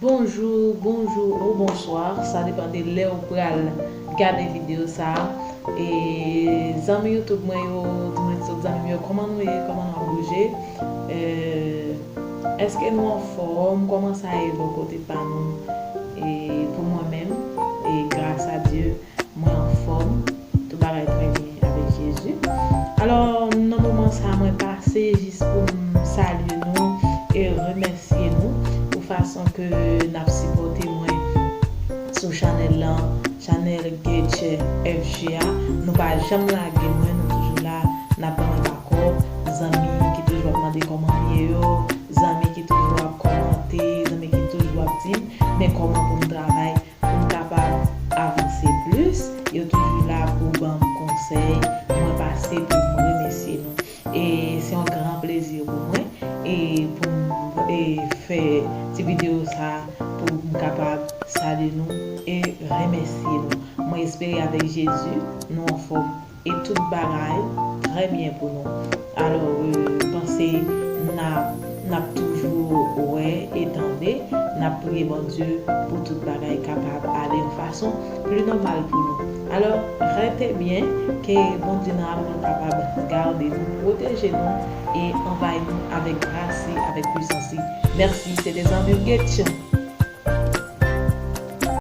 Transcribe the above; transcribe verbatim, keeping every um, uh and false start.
Bonjou, bonjou ou bonswa, sa depann de lè ou pral gade videyo sa a. E zanmi YouTube mwen yo, di mwen tout zanmi m yo, kòman nou ye, kòman nou ap bouje? E, èske nou anfòm? Kòman sa ye bò kote pa nou? E pou mwen menm, e gras a Dye, mwen anfòm, tout bagay trè byen avèk Jezi. Alò, nan moman sa a, mwen pase jis pou m salye nou e remèsye nou pou fason ke n ap sipòte mwen sou chanèl lan, chanèl Getche F G a. Nou pa janm lage mwen, nou toujou la, n ap ban mwen bakò. Zanmi ki toujou ap mande kòman m ye yo, zanmi ki toujou ap kòmante, zanmi ki toujou ap di m, men kòman pou m travay pou m kapab avanse plis. Yo toujou la pou ban m konsèy. Mwen pase pou m remèsye nou. E se yon gran plezi pou mwen e pou m e fè ti videyo sa pou m kapab salye nou e remèsye nou. Mwen espere avèk Jezi nou anfòm e tout bagay trè byen pou nou. Alò, e, m panse n ap, n ap toujou wè e tande, n ap priye Bondye pou tout bagay kapab ale yon fason pli nòmal pou nou. Alò, rete byen, ke Bondye nan amou l kapab gade nou, pwoteje nou e anvayi nou avèk gras li, avèk pwisans li. Mèsi, se te zanmi w Getche.